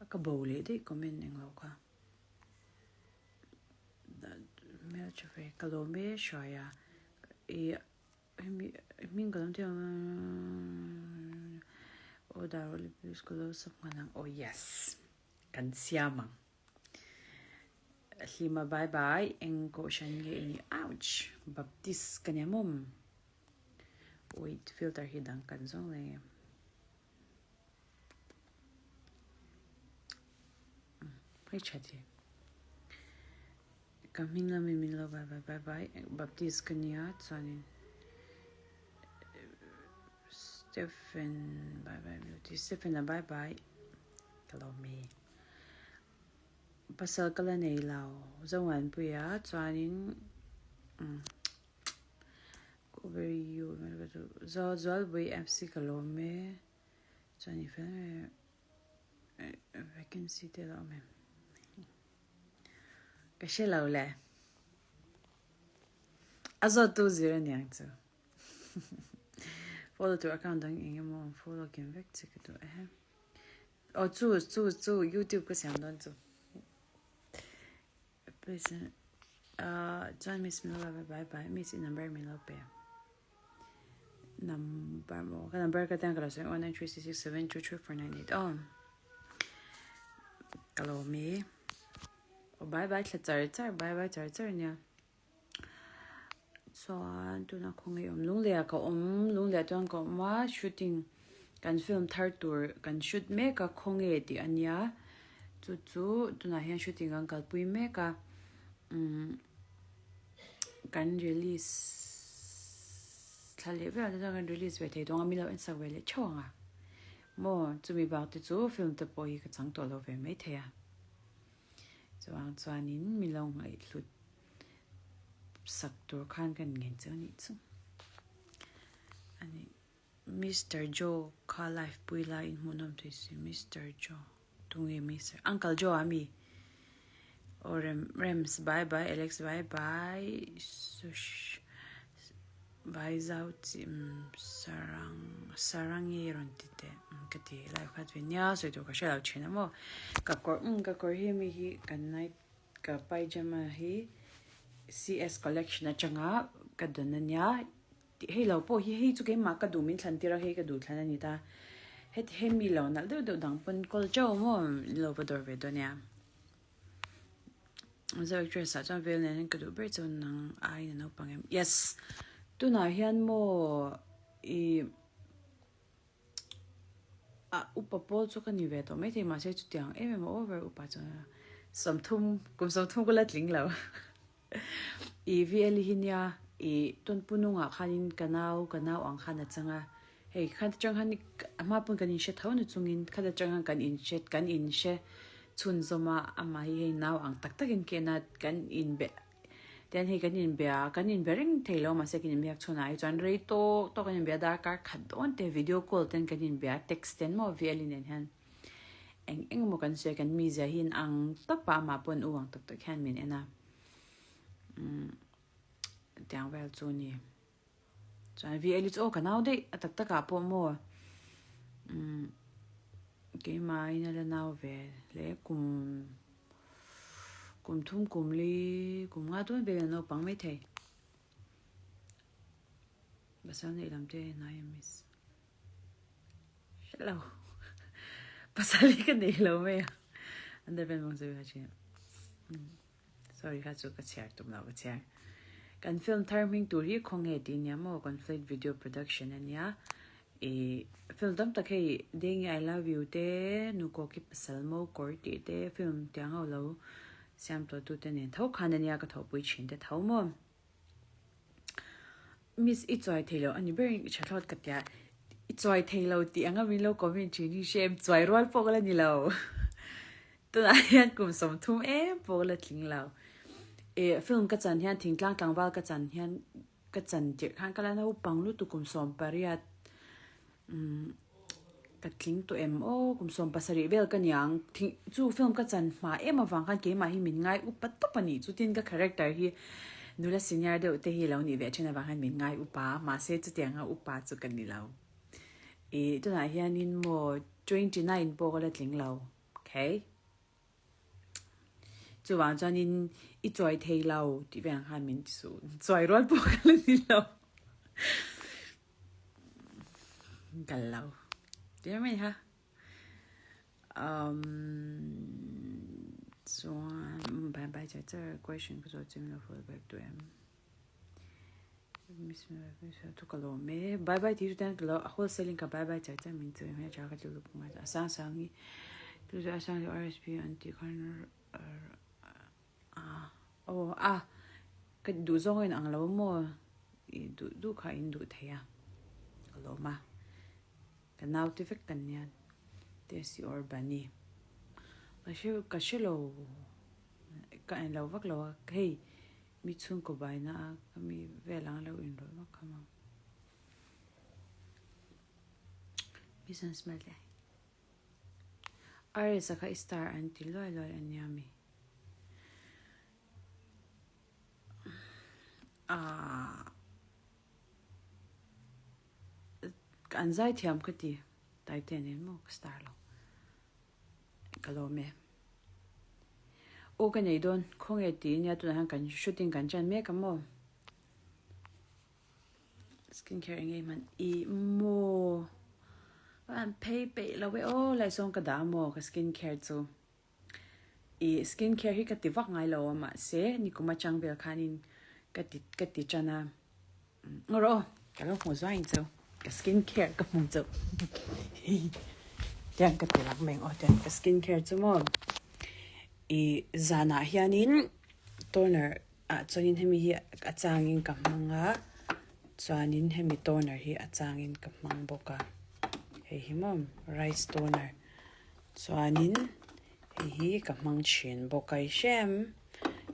Ka bo leh daih comment englo kha. Hmeltha ve ka lawm e hruai a ih hemi hming ka lo tih ang aw dar rawh please ka lo sub nghal ang aw yes kan siam ang Hlima bye bye eng kohhran nge i nih ouch baptist ka nia mawm wait filter hi dang kan zawng leh nge. Hei tha thi. Ka hming lami min lo bye bye bye bye Baptist ka nia chuanin Stephen bye bye beauty Stephen a bye bye ka lo mi. Pasal ka la nei lo Zomuanpuia chuanin Zualbui MC ka lawm e chuan i fel em vacancy te a lo awm em ka hre lo le a zawt tu zir aniang chu follow tur account dang eng emaw awm follow kim vek che ka duh e aw chu chu chu youtube ka siam dawn chu. Please uh chuan miss min lo bye bye miss i number min lo pe number maw ka number ka tan ka lo sawi 19366723498 aw ka lo mi aw bye bye thla char char bye bye char char nia chuan tuna khawngaih awm lungleiah ka awm lungleiah chuan ka awm a shooting kan film thar tur kan shoot mek a khawnge tih a nia chu chu tunah hian shooting kan kalpui mek a umm kan release thla leh velah te chuan kan release ve thei dawn a min lo en sak ve leh theuh ang a maw chumi bak te chu film te pawh hi ka chang tawh lo ve maithei a chuvang chuanin min lo ngaihhlut. Sak tur khan kan ngen chu anih chu. Ani Mister Joe kha live pui lai in hmuhnawm thei si Mister Joe tunge Mister Uncle Joe a mi aw Rem Rems bye bye Alex bye bye Sush bye Zau chi umm Sarang Sarangi rawn ti teh umm ka ti live khat ve nia sawi tur ka hre lo thin a maw ka kawr umm ka kawr hi mi hi kan night Ka pyjama hi CS collection atanga ka dawn a nia hei lo pawh hi hei chu keimah ka duh min thlan tir a hei ka duh thlan a ni ta heti hemi lo nalh deuh deuh dang pawn kawl teuh maw lo va dawr ve dawn nia Mizo actress ah chuan vel nen hian ka duh ber chu nang aiin a naupang em yes tunah hian maw ih. A upa pawl chu ka ni ve tawh maithei mahse chutiang em em a over upa chu 30 kum 30 ka la tling lo i VL hi nia i tawnpu nungah khanin ka nau ka nau ang khan a chang a hei khan atang khan a hma pawn kan inhre tho na chungin khat atang khan kan inhre kan inhre chhunzawm a amah hi hei nau ang tak takin ka en a kan inbe Tian hei kan inbia kan inbe reng thei lo mahse kan inbiak chhunah hi chuan rei tawk tawk kan inbia darkar khat dawn te video call ten kan inbia text ten maw VL nen hian eng eng emaw kan sawi kan mizia hi in ang tawp a amah pawn u ang tak tak hian min en a umm tiang vel chu a ni chuan VL hi chu aw ka nau daih a tak takah pawh maw umm keimah in a la nau ve hle kum. Kum thum kum li kum nga dawn vel a naupang mai thei. Pasal neih lam te hnai a miss. Hre lo. Pasal hi ka nei lo mai a. Underpant bawk chu ka thin. Sorry kha chu ka chhiar tum lo ka chhiar. Kan film thar hming tur hi khawnge tih nia maw Conflict Video Production a nia. I film tam tak hei Dengi I love you te Nukawki pasal mo kawr tih te film tiang ho lo siam tawh tu te nen tho khan ania ka thawhpui thin te tho maw. Miss i chuai thei lo ani ber in i tha thlawt ka tia i chuai thei lo tih anga min lo comment thin hi hre em chuai rual pawh ka la ni lo tunah hian kum 30 em pawh ka la tling lo. I film ka chan hian thingtlang tlangval ka chan hian Ka chan tirh khan ka la naupang lutuk kum 18 umm ka tling tawh em aw kum 17 vel ka niang thing chu film ka chan hma em avang khan keimah hi min ngai upa tawp a nih chutin ka character hi nula senior deuh te hi lo nih ve thin avang khan min ngai upa a mahse chutianga upa chu ka ni lo ih tunah hianin maw 29 pawh ka la tling lo. Okay? Chuvang chuanin i chuai thei lo tih veng khan min ti suh. Chuai rual pawh ka la ni lo. Kal lo. Ti mai ha. Um, chuan bye bye char char question ka zawh chim lo full back to em. Thu ka lawm e. Bye bye tih chu tian ka lo wholesale in ka bye bye char char min chu hmel tha ka ti lutuk ngai a sang sang hi chu chu a sang hi RSP an tih khan a aw a ka duh zawng in ang lo maw i duh duh kha in duh thei a ka lawm a ka nau te vek kan nia Tesi or Bunny ka hre ka hre lo ka en lo vak lo a hei. Mi chhungkaw baina a ka mi vel ang lo inrawlh vak kha maw. Mi san smell te. RS a kha i star an ti luai luai a nia mi. Ah an zai thiam ka ti Taitea nen maw ka star lo. Ka lawm e. Aw ka nei dawn, khawnge tih nia tunah hian kan shooting kan chan mek a maw? Skin care enge hman i maw? Ka han phei peih lo e aw lai sawng ka dah a maw ka skin care chu. I skin care hi ka ti vak ngai lo a mahse nikum atang vel khanin ka ti ka ti tan a. Ngaw rawh aw, ka lo hmu zuai chu, ka skin care ka hmu chu tiang ka ti lang mai ang aw tiang ka skin care chu maw ih zanah hianin toner ah chuanin hemi hi a changin ka hmang a chuanin hemi toner hi a changin ka hmang bawk a hei hi maw rice toner chuanin hei hi ka hmang thin bawk a i hrem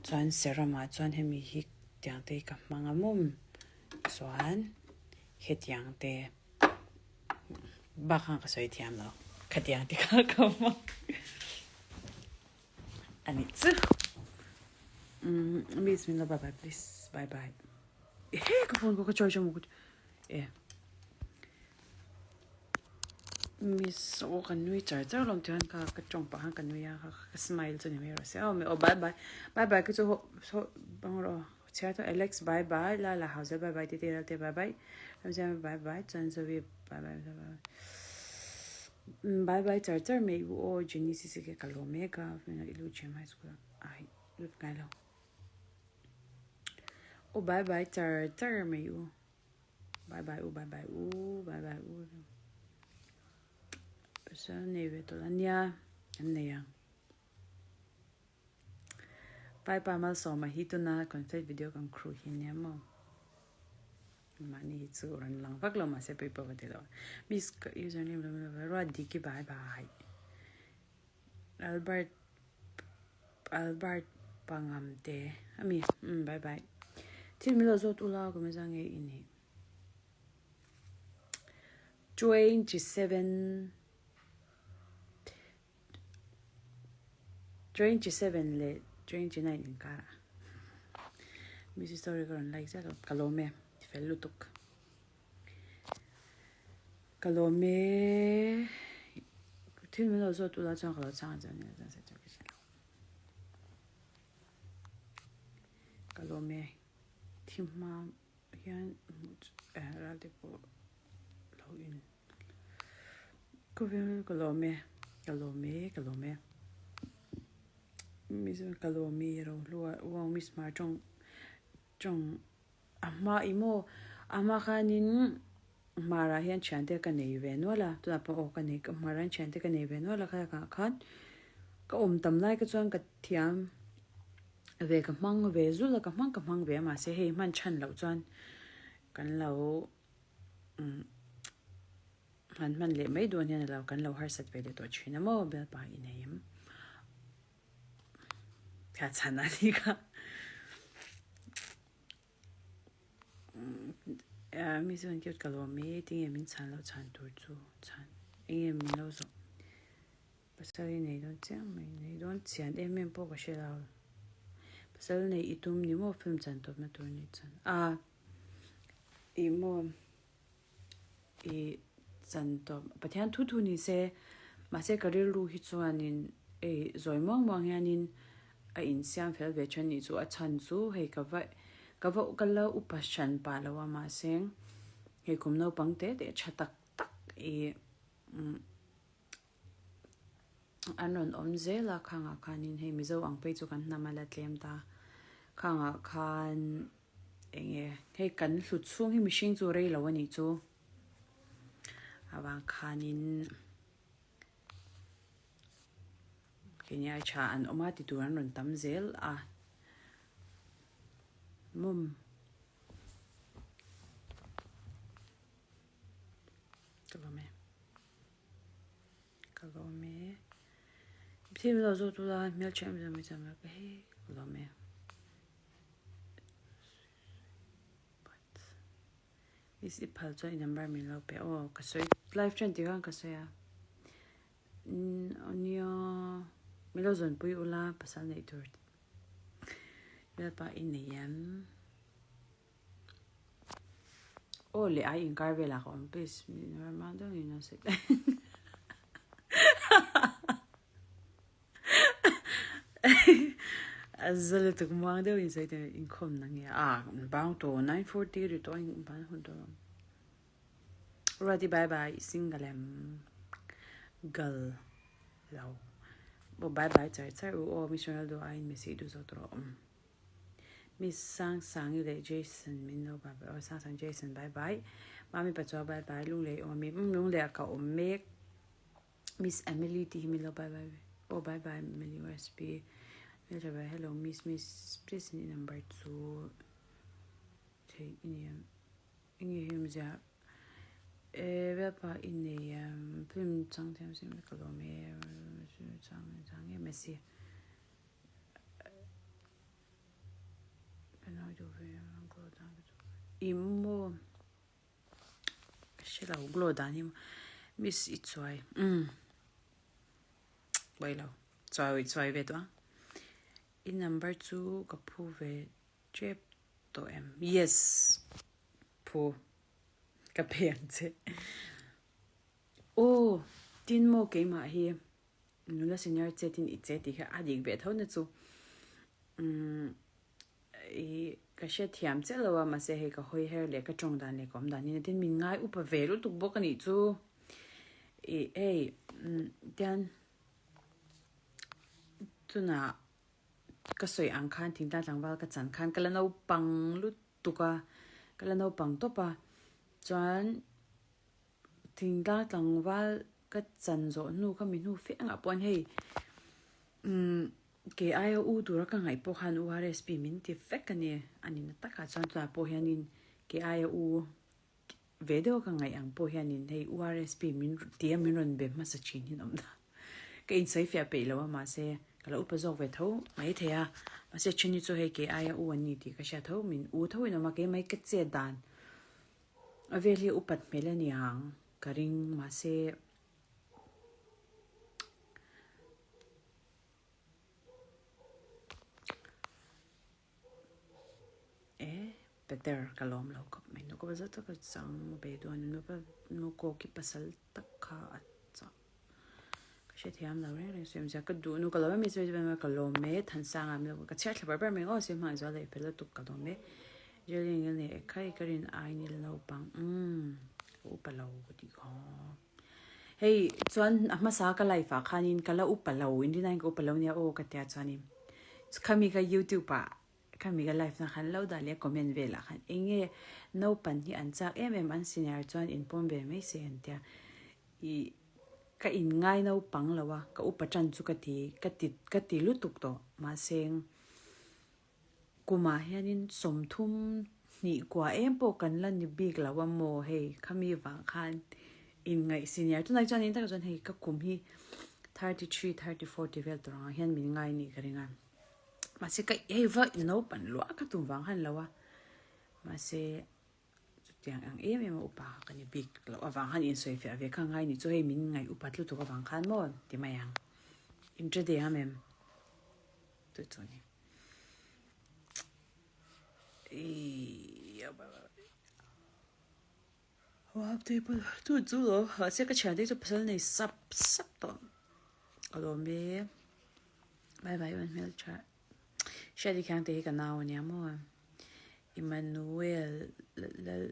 chuan serum ah chuan hemi hi. Tiang te ka hmang a mum chuan hetiang te bak khan ka sawi thiam lo khatiang te kha ka hmang a ni chu umm miss min lo bye bye please bye bye ehe ka phone pawh ka charge a maw e. Miss aw ka nui char char lawm tihian kha ka tawng pah khan ka nui a kha ka smile chu ni mai rawh se aw aw bye bye bye bye ka chu haw haw bang rawh aw chhiar tawh Alex bye bye Lala Hauzel bye bye Tete Ralte bye bye Ramsiama bye bye Chuanzovi bye bye bye bye char char mai u aw Jenny CCK ka lawm e ka ilu Gem High School ah ai lut ngai lo aw bye bye char char mai u. Bye bye u bye bye u bye bye u pasal nei ve tawh la nia an nei ang pai pa malsawma hi tuna concert video kan crew hi nia maw mahni hi chu rawn lang vak lo mahse pawi pawh ka ti lo miss ka username lo lo ruat diki bye bye Albert Albert pangam te ami um bye bye thil min lo zawt ula kum e zang nge i nih 27 27 leh 29 inkar ah Missy story ka rawn like zet a ka lawm e fel lutuk. Ka lawm e. Thil min lo zawt ula chuan ka lo chhang chuan nia chuan sawi ka hre lo. Ka lawm e. Thi hma hian hmuh chu eh ral te pawh lo in. Khawvel ka lawm e. Ka lawm e ka lawm e. Mizo ka lawm e rohlua wow miss hmar tawng tawng. A hma i maw? A hma khanin Hmarah hian thiante ka nei ve nual a, tunah pawh aw ka nei, Hmarah hian thiante ka nei ve nual a, khalakah khan ka awm tam lai kha chuan ka thiam ve ka hmang ve zul a, ka hmang ka hmang ve a mahse hei hman chhan loh chuan kan lo umm han hman leh mai dawn hian alo kan lo harsat ve leh tawh thin a maw bialpa i nei em? Kha chhan a ni kha. Mi chuan cute ka lawm e tinge min chhan loh chhan tur chu chhan enge min lo zawh pasal hi nei dawn chiang mai nei dawn chian em em pawh ka hre lo pasal nei i tum ni maw film chan tawpna tur ni chuan a ih maw i chan tawp Pathian thu thu ni se mahse ka rilru hi chuanin. Ei zawi muang muang hianin a insiam fel ve then nih chu a chhan chu hei ka va ka va ka la upa hran pah lo a mahse hei kum naupang te te tha tak tak ih umm an rawn awm zel a khangah khanin hei Mizo ang phei chu kan hnam a la tlem ta khangah khan eng nge hei kan hlut chhung hi mihring chu rei lo a nih chu avang khanin. Keini ai tha an awm a ti tur an rawn tam zel a mawm ka lawm e ka lawm e thil lo zawt ula hmeltha em em em ka he ka lawm e. Miss i phal chuan i number min lo pe aw ka sawi live ṭan tih khan ka sawi a nia min lo zawnpui ula pasal neih tur bialpa i nei em aw leh ai inkar velah ka awm please min number deuhin a sawi A za lutuk muang deuh in sawi teh inkhawm na nge a bang tawh 9:40 ri tawh in ban hun tawh lo Ruati bye bye i single em gal lo aw bye bye char char u aw Miss Ronaldo aiin Messi i duh zawk tawh rawh Miss Sangsangi leh Jason min lo bye bye aw Sangsang Jason bye bye Mami Pachuau bye bye Lunglei awm ami umm Lunglei ah ka awm mek. Miss Emily tih hi min lo bye bye ve aw bye bye Emily usb hmeltha ve hello miss miss please in i number chu theih i ni em enge hi awmzia e velpa i nei em film chang thiam sim ka lawm e chang chang em Messi ka nau duh ve i maw. Ka hre lo glow dan hi miss i chuai umm buai lo chuai chuai ve tawh a i number chu ka phu ve tep tawh em yes phu ka pe ang che aw tin maw keimah hi nula senior che tin i che tih kha a dik ve tho na chu umm. I ka hrethiam chiah lo a, mahse hei ka hawi her leh ka tawng dan leh ka awm dan hi tin min ngai upa ve lutuk bawk a nih chu. I hei tian tunah ka sawi ang khan thingtlang tlangval ka chan khan ka la naupang lutuk a, ka la naupang tawp a, chuan thingtlang tlangval ka chan zawh hnu kha mi hnu fe angah pawh hei umm. Kei aia u tura ka ngaih pawh khan URSP min ti vek a ni. A nihna takah chuan tunah pawh hianin kei aia u ve deuha ka ngaih ang pawh hianin hei URSP min tia min rawn be hmasa thin hi an awm ta. Ka insawi fiah peih lo a mahse ka lo upa zawk ve tho mai thei a. Mahse then hi chu hei kei aia u an ni tih ka hria tho min u tho in awm a keimah hi ka chet dan a vel hi upat hmel a ni ang ka ring mahse. E Peter ka lawm lo khawp mai nu ka va zat a ka chang ve dawn nu pa nu kawki pasal tak kha a chak ka hrethiam lo reng reng sawi zia ka duh nu ka lawm em em ka lawm e Thansanga min lo ka chhiar thla ber ber mai aw se hmangaih zual leh fel lutuk ka lawm e Jeline ngil nei ekhai ka rin ai ni naupang umm ka upa lo ka tih kha. Hei chuan a hmasa ka life ah khanin ka la upa lo inrinaiin ka upa lo nia aw ka tia chuanin khami kha youtube ah khami ka life na khan lo dah leh comment velah khan enge naupan hi an chak em em an senior chuan in pawm ve mai se an tia ih ka in ngai naupang lo a ka upa tan chu ka ti ka ti ka ti lutuk tawh mahse Kumah hianin 30 hnih kua em pawh kan la ni bik lo a maw hei khami vang khan inngaih senior tunah chuan engtak chuan hei ka kum hi 33 34 ti vel tur angah hian min ngai nih ka ring a mahse ka hei va naupang luah ka tum vang han lo a mahse chutiang ang em em a upa ka ni bik loh avang khan insawi fiah ve kha ngai ni chu hei min ngaih upat lutuk avang khan maw ti mai ang inṭe am em chu chu ni. Chu chu lo mahse ka thiante chu pasal nei sap sap tawh ka lawm e. Bye bye uan hmel tha. Hriati khiang te hi ka nau ania maw. Emmanuel lal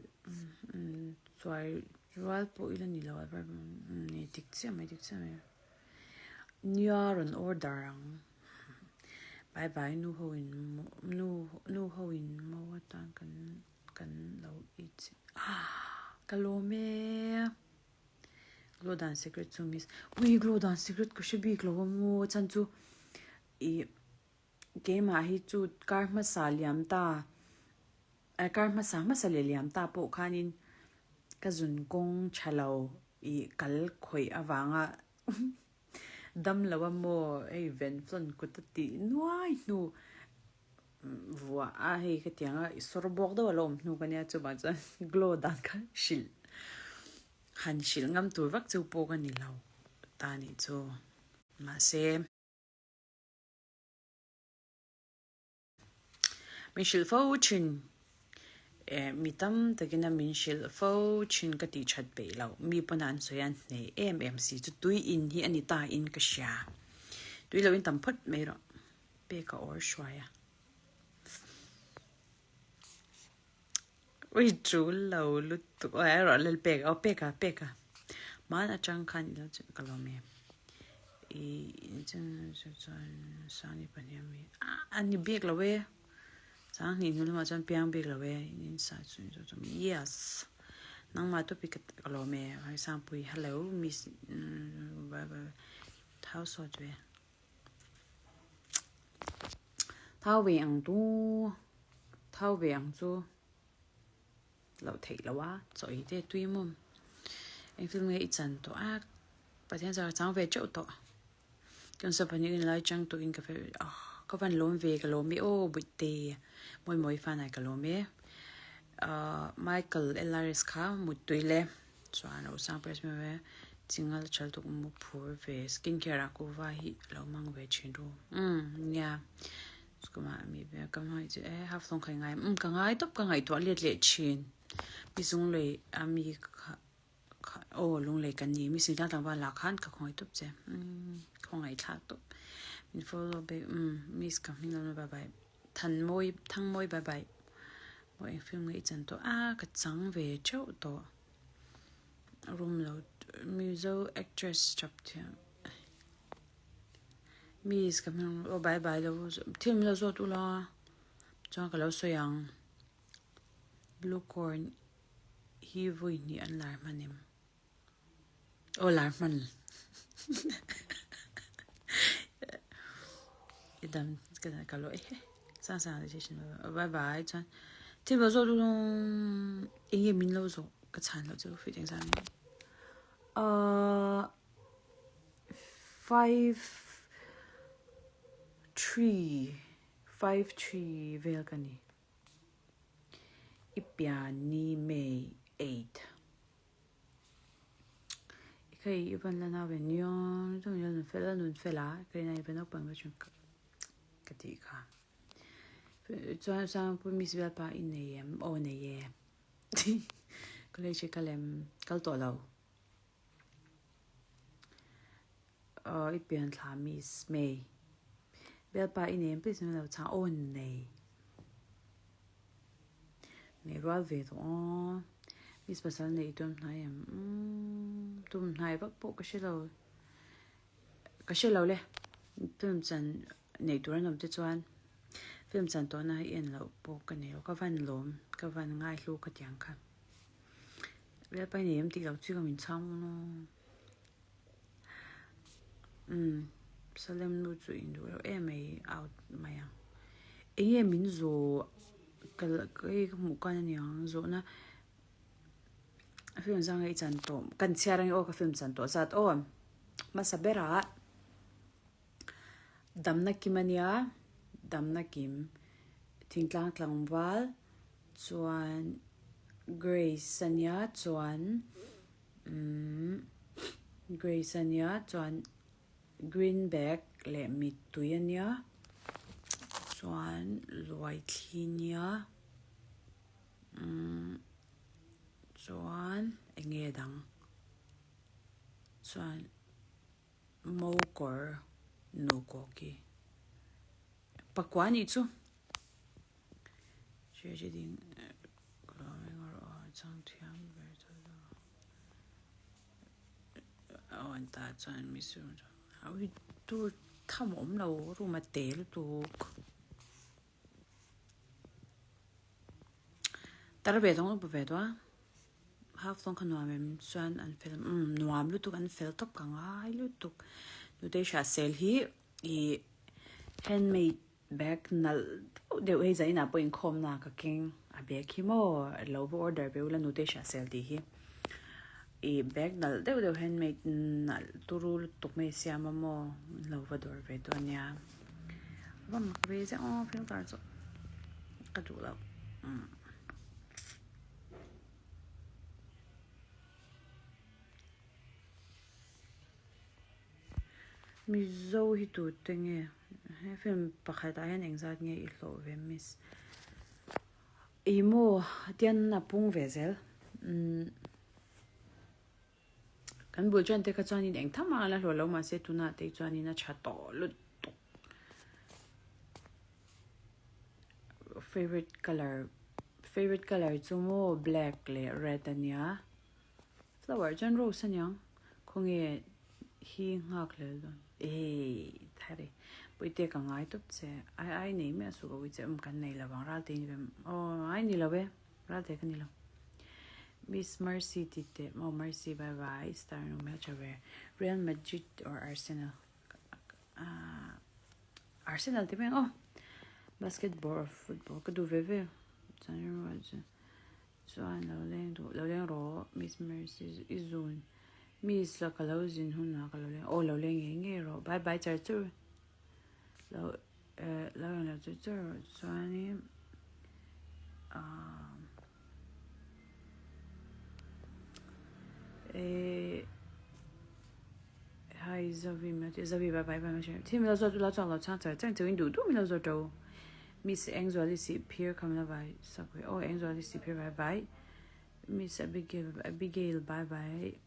chuai rual pawh ila ni lo a ni dik chiah mai dik chiah mai. Nia rawn order ang. Bye bye nu ho in nu nu ho in mo atan kan kan lo i che ka lawm e. Glow dan secret chu miss ui glow dan secret ka hre bik lo a maw chan chu ih keimah hi chu kar hmasa liam ta eh kar hmasa hmasa leh liam ta pawh khanin ka zun kawng tha lo ih kal khawih avanga dam lo a maw hei venflon kut a tih nuai hnu Vuah a hei ka tiang a i sawr bawk deuh a lo awm hnu ka nia chuvang chuan glow dan kha hrilh han hrilh ngam tur vak chu pawh ka ni lo ta nih chu mahse min hrilh fo thin eh mi tam takin a min hrilh fo thin ka tih that peih loh mi pawn an sawi a an hneh em em si chu tui in hi a ni ta in ka hria tui lo in tam phawt mai rawh. Pek a awr hruai a. Ui tul lo lutuk aw erawh lel pek aw pek a pek a hman atang khan ilo chu ka lawm e i chuan sani pahnih ami a ni bik lo e chang hnih hnu lamah chuan piang bik lo e in sa chu yes nangmah topic ka lawm e Sangpui hello miss thau sawt ve. Thau ve ang tu, thau ve ang chu loh theih loh a, chaw ei te tui mawm. Eng thil nge i chan tawh a, Pathian zar a chang ve teuh tawh. Kan sapa ni in lai chang tawh in ka fe ah ka van lawm ve ka lawm e aw Buitte mawi mawi fanai ka lawm e. Ah Michael LRS kha muttui le. Chuan lo sang press mai mai a, chingal chal tuk mu phur ve skin care ah kuhva hi lo hmang ve thin ru umm nia chukuma mi ve ka hmangaih chu e half lawng kha i ngai em umm ka ngai tawp ka ngaihtuah let leh thin mi zung lei a mi kha kha aw lunglei kan ni mi singtlang tlangval lah khan ka khawngaih tawp che umm khawngaih thlak tawp min follow back umm miss ka hming lo bye bye thanmawi thangmawi bye bye maw eng film nge i chan tawh a ka chang ve teuh tawh. Room lo Mizo actress tap thiam Miss ka hming aw bye bye lo thil min lo zawt ula chuan ka lo sawi ang Blue corn hi vawi hnih an lar hman em aw lar hman i dam ka lo ehe sang sang bye bye chuan thil min lo zawt ula eng nge min lo zawh. Ka chhan loh chu fit engzah nge ahh five three five three vel ka ni i pian ni May eight i kha i van la nau ve nia nun fel a nun fel a ka ina i va naupang ve chuan ka tih kha chuan sangpui miss bialpa i nei em aw nei e. College hi ka lem kal tawh lo. Aw i pian thla miss May. Bialpa i nei em please min lo chhang aw nei. Nei rual ve tawh aw. Miss pasal nei i tum hnai em umm tum hnai vak pawh ka hre lo. Ka hre lo le film chan neih tur an awm te chuan film chan tawhna hi en loh pawh ka nei lo ka van lawm ka van ngai hlu ka tiang kha Lalpa i nei em tih loh chu ka min chhang maw umm Salem nu chu induh reuh em mai out mai ang eng nge min zawh ka hei ka hmuh kan aniang zawhna. Film zang i chan tawh kan chhiar ange aw ka film chan tawh zat aw hmasa berah damna kim ania damna kim thingtlang tlangval chuan grace ania chuan umm grace ania chuan green bag leh mittui ania chuan luaithli nia. Umm chuan eng nge dang chuan mo kawr nu kawki. Pakua nih chu. Hre ding ka lo meng rawh aw chang thiam ber chu aw an ta chuan mi chu ui tur tham a awm lo room a te lutuk tar ve tawng upa ve tawh a half tawng kha nuam em chuan an fel umm nuam lutuk an fel tawp ka ngai lutuk nutei hriat sel hi ih handmade. Bag nalh deuh deuh hei zainah pawh inkhawmna ka keng a bag hi maw lo va order ve ula nute hria sel tih hi ih bag nalh deuh deuh handmade nalh turu lutuk mai a siam a maw lo va dawr ve dawn nia va mak ve zeuh aw filter chu ka duh loh umm. Mizo hi tute nge? He film pakhat ah hian engzat nge i hlawh ve miss? Ih maw tian a pung ve zel. Umm kan bul ṭan te kha chuanin eng tham a la hlawh lo mahse tunah te chuanin a ṭha tawh lutuk. Favourite colour favourite colour chu maw black leh red a nia. Flower chuan rose aniang khawnge hi nghak hlel dawn eii thari puite ka ngai tawp che ai ai nei miah suh ka ui che awm kan nei lo ang ral te ni ve aw ai ni lo e ral te ka ni lo Miss Mercy ti teh maw Mercy bye bye star nu hmeltha ve Real Madrid or Arsenal ah Arsenal ti mai ang aw basketball or football ka duh ve ve chuan Chuan lo leng duh lo leng rawh Miss Mercy i zun Miss la ka lo zin hunah ka lo leng aw lo leng ngei ngei rawh bye bye char chur lo eh lo eng lo char chur rawh chuanin ah eh hi Zavi Zavi bye bye bye thil min lo zawt ula chuan lo chhang char char chauhin duh duh min lo zawt ro. Miss Engzuali sih phir kham la vai sak ve aw Engzuali sih phir vai vai Miss Abigail Abigail bye bye.